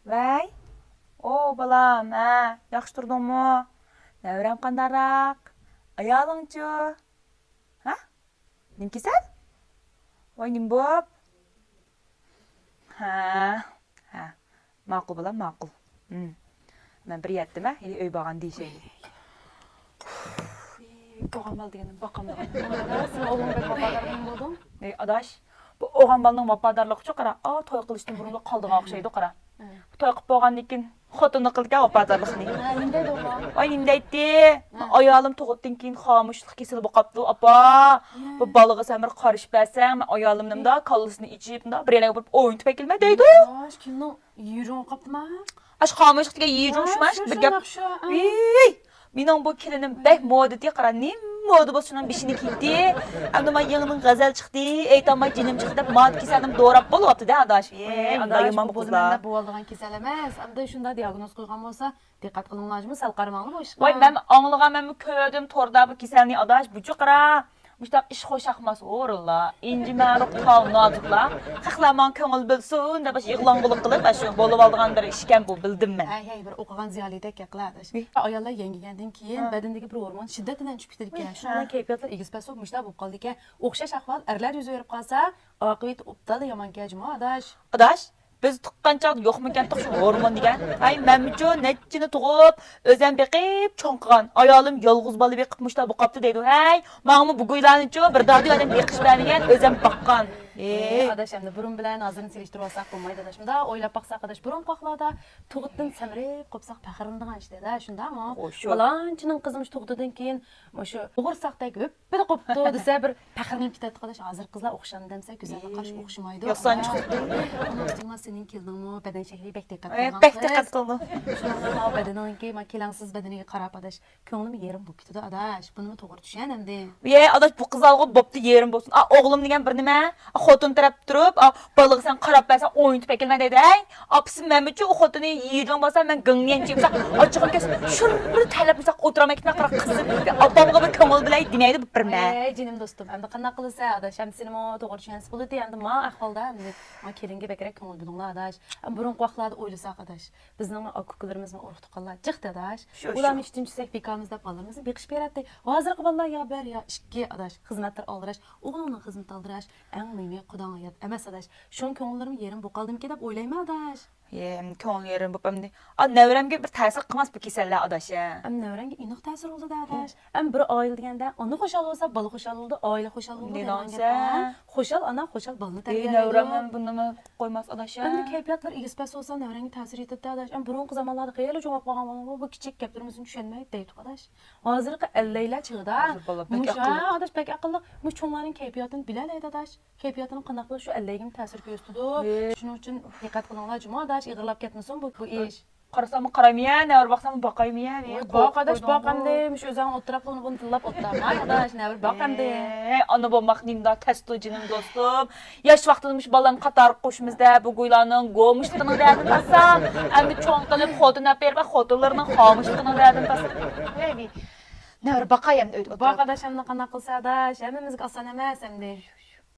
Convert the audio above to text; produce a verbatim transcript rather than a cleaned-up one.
ۋەي، ئو بالام، ھە، ياخشى تۇردۇڭمۇ؟ نەۋرەم قانداقراق؟ ئايالىڭچۇ؟ ھە؟ نېمە كېسەل؟ ۋاي، نېمە بوپ؟ ھە، ھە. ماقۇل بالام، ماقۇل. ھىم. مەن بىر يەتتىم، ھە، ھېلى ئۆي بارغان دېيىشەيلى. ئوغان بالا دېگەننى باقامدىغان. سەن ئوغلۇڭ بەك ۋاپادار بولدۇڭ. ئەي ئاداش، بۇ ئوغان بالىنىڭ ۋاپادارلىقىچۇ قارا، ئا، توي قىلىشتىن بۇرۇنلا قالىدىغان ئوخشايدۇ قارا. توي قىلىپ بولغاندىن كېيىن خوتۇنى قىلىدىكەن ۋاپادارلىقنى. ھە، نېمە دەيدۇ ئۇ؟ ۋاي، نېمە دەيتتى؟ ھە. ئايالىم تۇغۇتتىن كېيىن خامۇشلۇق كېسىلى بولۇپ قاپتۇ، ئاپا. ھە. بۇ بالىغا سەن بىر قارىشىپ بەرسەڭ، مەن ئايالىمنىمدا كاللىسىنى ئېچىپ، مۇنداق بىر يەرگە بېرىپ ئوينىتىپ ئەكېلىمەن دەيدۇ. ئاش، كىمنىڭ يۈرۈڭ قاپتىما؟ ئاش خامۇشلۇق دېگەن يىجۇڭ شۇماش بىر گەپ. ۋىي، مېنىڭ بۇ كېلىنىم بەك مودىتى قارا، نېمە مودا بولسا شۇنىڭ بېشىنى كىيدى. ئەمدى مانا يېڭىدىن غەزەل چىقتى، ئېيتالماي جېنىم چىقتى دەپ مات كېسەلنى دوراپ بولۇۋاپتۇ-دە ئاداش. ۋىي، ئۇنداق يامان بۇ قىزلار. بولىدىغان كېسەل ئەمەس. ئەمدى شۇنداق دىئاگنوز قويغان بولسا، دىققەت قىلىڭلار جۇمۇ، سەل قارىماڭلار بۇ ئىشقا. ۋاي، مەن ئاڭلىغان، مەنمۇ كۆردۈم توردا بۇ كېسەلنى ئاداش، بۇچۇ قارا. مۇشۇنداق ئىش خوشاقماس ئورۇنلار، ئىنجىمەرۇق تاۋ نازۇكلار، خەقلەر ماڭا كۆڭۈل بۆلسۇن دەپ يىغلاڭغۇلۇق قىلىپ، ئاشۇ بولۇۋالىدىغان بىر ئىشكەن بۇ، بىلدىم مەن. ھەي، ھەي، بىر ئوقۇغان زىيالىيدەك گەپلەر ئاداش. ئاياللار يەڭگىگەندىن كېيىن بەدىنىدىكى بىر ھورمون شىددەت بىلەن چۈشۈپ كېتىدىكەن. شۇنىڭ بىلەن كەيپىياتلار ئېگىز پەس بولۇپ مۇشۇنداق بولۇپ قالىدىكەن. ئوخشاش ئەھۋال ئەرلەر يۈز بېرىپ قالسا، ئاقىۋىتى ئوبدانلا يامان ئىكەن جۇمۇ ئاداش. ئاداش، بىز تۇغقان چاغدا يوقمىكەن تۇغۇش ھورمون دېگەن؟ ھەي، مەنمۇچۇ نەچچىنى تۇغۇپ، ئۆزەم بېقىپ چوڭ قىلغان. ئايالىم يالغۇز بالا بېقىپ مۇشۇنداق بولۇپ قاپتۇ دەيدۇ. ھەي، ماڭىمۇ بۇ گۇيلارنىچۇ بىر دادۈي ئادەم بېقىش بەرمىگەن، ئۆزەم باققان. ئېي. ئاداش، ئەمدى بۇرۇن بىلەن ھازىرنى سېلىشتۇرۇۋالساق بولمايدۇ ئاداش. مۇنداق ئويلاپ باقساق ئاداش، بۇرۇنقى ۋاقىتلاردا تۇغۇتتىن سەمرىپ قوپساق پەخىرلىنىدىغان ئىش دەيدۇ، شۇنداقمۇ؟ پالانچىنىڭ قىزى مۇشۇ تۇغدىدىن كېيىن مۇشۇ بوغۇرساقتەك ھۆپپىدە قوپتۇ دېسە، بىر پەخىرلىنىپ كېتەتتى قاراش. ھازىرقى قىزلار ئوخشامدۇ دېسە، گۈزەللىك قارىشى ئوخشىمايدۇ. ياسانچۇق. ئۇنىڭ ئۈستىگە سېنىڭ كېلىنىڭمۇ بەدەن شەكلىگە بەك دىققەت قىلىدىغان قىز. بەك دىققەت قىلىدۇ. شۇنىڭ بىلەن ماۋۇ بەدىنىڭكى، ما، كېلەڭسىز بەدىنىگە قاراپ ئاداش، كۆڭلۈم يېرىم بولۇپ كېتىدۇ ئاداش. بۇنىمۇ توغرا چۈشەن ئەمدى. ۋىي ئاداش، بۇ قىزلارغۇ بوپتۇ يېرىم بولسۇن. ئا، ئوغلۇم دېگەن بىر نېمە؟ خوتۇن تەرەپ تۇرۇپ، ئا، بالىغا سەن قاراپ بەرسەڭ ئوينىتىپ ئەكەلمە دەيدۇ. ھەي، ئاپىسى مەنمۇچۇ ئۇ خوتۇنى يېيىدىغان بولسا، مەن گىڭنيەنچى بولسا، ئاچچىقىم كەلسە، شۇررا تەرلەپ بولسا ئولتۇرالماي كېتىمەن، قارا قىزىم. ئاپامغا بىر كۆڭۈل بۆلەي دېمەيدۇ بىر نېمە. ئەي، جېنىم دوستۇم، ئەمدى قانداق قىلىسەن ئاداش؟ ئەمدى سېنىمۇ توغرا چۈشەنسە بولىدۇ، ئەمدى ما ئەھۋالدا، ئەمدى ما كېلىنگە بەكرەك كۆڭۈل بۆلۈڭلار ئاداش. ئەمدى بۇرۇنقى ۋاقىتلاردا ئويلىساق ئاداش، بىزنىڭ ئاكا-ئۇكىلىرىمىز، ئۇرۇق-تۇغقانلار جىق ئاداش. شۇ، شۇ. ئۇلارنى ئۈچىنچى سەھىپىگە بېكارمىز دەپ بالىلىرىمىزنى بېقىش بېرەتتى. ھازىرقى بالىلار يا بىر، يا ئىككى ئاداش. خىزمەتلەر ئالدىراش، ئوغلۇڭنىڭ خىزمىتى ئالدىراش. ئەڭ مۇھىمى قۇداڭغا يات ئەمەس ئاداش. شۇڭا كۆڭۈللىرىم يېرىم بولۇپ قالدىمىكىن دەپ ئويلايمەن ئاداش. يە، ئەمدى كۆڭلى يېرىم بولۇپ ئەمدى. ئا، نەۋرەمگە بىر تەسىر قىلماس بۇ كېسەللەر ئاداش، يە. ئەمدى نەۋرەڭگە ئېنىق تەسىر بولىدۇ ئاداش. ئەمدى بىر ئائىلە دېگەندە ئانا خۇشال بولسا، بالا خۇشال بولىدۇ، ئائىلە خۇشال بولىدۇ دەيدىغان گەپ. خۇشال ئانا خۇشال بالىنى تەربىيەلەيدۇ. نەۋرەم بۇنىمۇ قويماس ئاداش، يە. ئەمدى كەيپىياتلار ئېگىز پەس بولسا نەۋرەڭگە تەسىر يېتىدۇ ئاداش. ئەمدى بۇرۇنقى زامانلاردا خېلى چوڭ بولۇپ قالغان بالىلار بۇ كىچىك گەپ تۇرمىسىنى چۈشەنمەيدۇ دەيدۇ ئاداش. ھازىرقى ئەللەيلەر چېغىدا مۇشۇ، ھە، ئاداش بەك ئەقىللىق. مۇشۇ چوڭلارنىڭ كەيپىياتىنى بىلەلەيدۇ ئاداش. كەيپىياتىنى قانداق قىلىپ شۇ ئەللەيگىمۇ تەسىر كۆرسىتىدۇ. شۇنىڭ ئۈچۈن دىققەت قىلىڭلار جۇمۇ ئاداش، ئېغىرلاپ كەتمىسۇن بۇ، بۇ ئىش. قارىساممۇ قارايمىيە، نەۋرە باقساممۇ باقايمىيە. ۋاي، باق ئاداش، باق ئەمدى، مۇشۇ ئۆزۈڭ ئولتۇراپلا ئۇنى بۇنى تىللاپ ئولتۇرما ئاداش، نەۋرە باق ئەمدى. ئەي، ئانا بولماق نېمىنداق تەستۇ جېنىم دوستۇم. ياش ۋاقتىدا مۇشۇ بالىلارنى قاتارغا قوشىمىز دە، بۇ گۇيلارنىڭ گومۇشلۇقىنىڭ دەردىنى تارتسام، ئەمدى چوڭ قىلىپ خوتۇن ئەپ بېرىپ، خوتۇنلىرىنىڭ خامۇشلۇقىنىڭ دەردىنى تارتسام. ھەي، نەۋرە باقاي ئەمدى ئۆيدە ئولتۇرۇپ. باق ئاداش، ئەمدى قانداق قىلسا ئاداش، ھەممىمىزگە ئاسان ئەمەس ئەمدى.